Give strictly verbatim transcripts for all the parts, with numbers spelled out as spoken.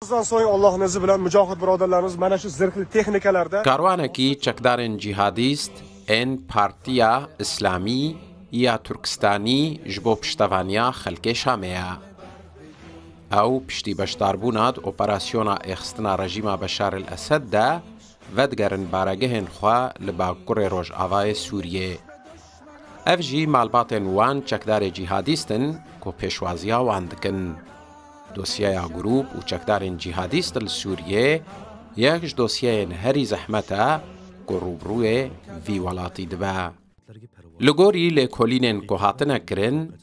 Soy Allah nezi bilen mücahit biraderlerimiz mene şu zırhlı tehnikelerde. Karwanekî çekdarên cîhadîst ên Partiya Îslamî ya Turkistanî ji bo piştevaniya xelkê Şamê ye. Ew piştî beşdarbûna di operasyona êxistina rejîma Beşar el Esed de vedigerin baregehên xwe li bakurê rojavayê Sûriyê. Ev jî malbatên wan çekdarê cîhadîst in ku pêşwaziya wan dikin. Dosyeya grûp û çekdarên cîhadîst li Sûriyê yek ji dosyeyên herî zehmet e ku rûbirûyê vî welatî dibe. Li gorî lêkolînên ku hatine kirin,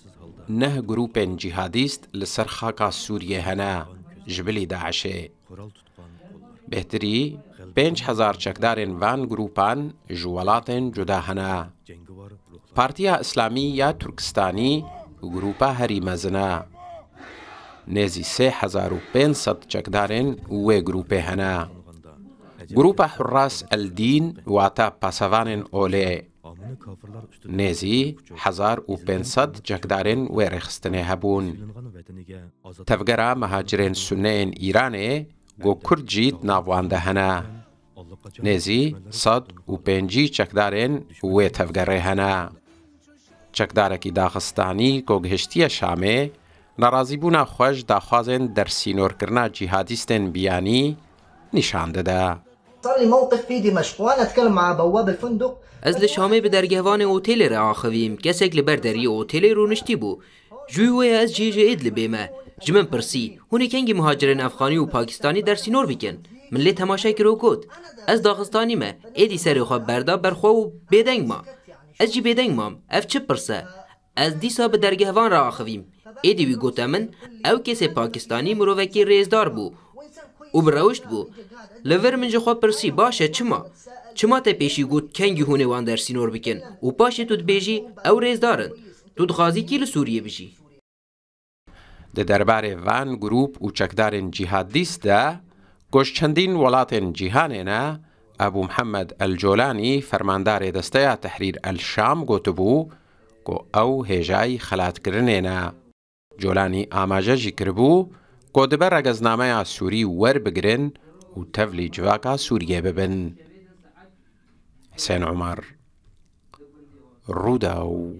neh grûpên cîhadîst li ser xaka Sûriyê hene, ji bilî DAIŞê. Bêhtirî pênc hezar çekdarên van grûpan ji welatên cuda hene. Partiya Îslamî ya Turkistanî grûpa herî mezin e. Nêzî sê hezar û pênc sed çekdarên wê grûpê hene. Grûpa Hurras el Dîn, wata pasevanên olê, nêzî hezar û pênc sed çekdarên wê rêxistinê hebûn. Tevgera mihacirên suneyên Îranê, ku Kurd jî di nav wan de hene, nêzî sed û pêncî çekdarên wê tevgerê hene. Çekdarekî Daxistanî ku gihiştiye Şamê, nerazîbûna xwe ji daxwazên dersînorkirina cîhadîstên biyanî nîşan dide. صار لي موقف في دمشق، وأنا أتكلم مع بواب الفندق. Ez li Şamê bi dergehvanê otêlê re axivîm. Kesek li ber deriyê otêlê rûniştî bû. Ji wê ye ez jî ji Îdlibê me. Ji min pirsî, hûn ê kengî muhacirên Efxanî û Pakistanî dersînor bikin? Min lê temaşe kir û got, ez Daxistanî me. Êdî serê xwe berda ber xwe û bêdeng ma. Ez jî bêdeng mam. Ev çi pirs e? Ez dîsa bi dergehvan re axivîm. Êdî wî gote min, ew kesê Pakistanî mirovekî rêzdar bû û bi rewişt bû. Li vir min ji xwe pirsî, baş e, çima? Çima te pêşî got kengî hûn ê wan dersînor bikin û paşê tu dibêjî ew rêzdar in? Tu dixwazî kî li Sûriyê bijî? Di derbarê van grûp û çekdarên cîhadîst de, ku ji çendîn welatên cîhanê ne, Ebû Mihemed El Colanî, fermandarê Desteya Tehrîr El Şam, gotibû ku ew hêjayî xelatkirinê ne. Colanî amaje jî kiribû ku dibe regeznameya Sûrî werbigirin û tevlî civaka Sûriyê bibin. Hisên Umar, Rûdaw.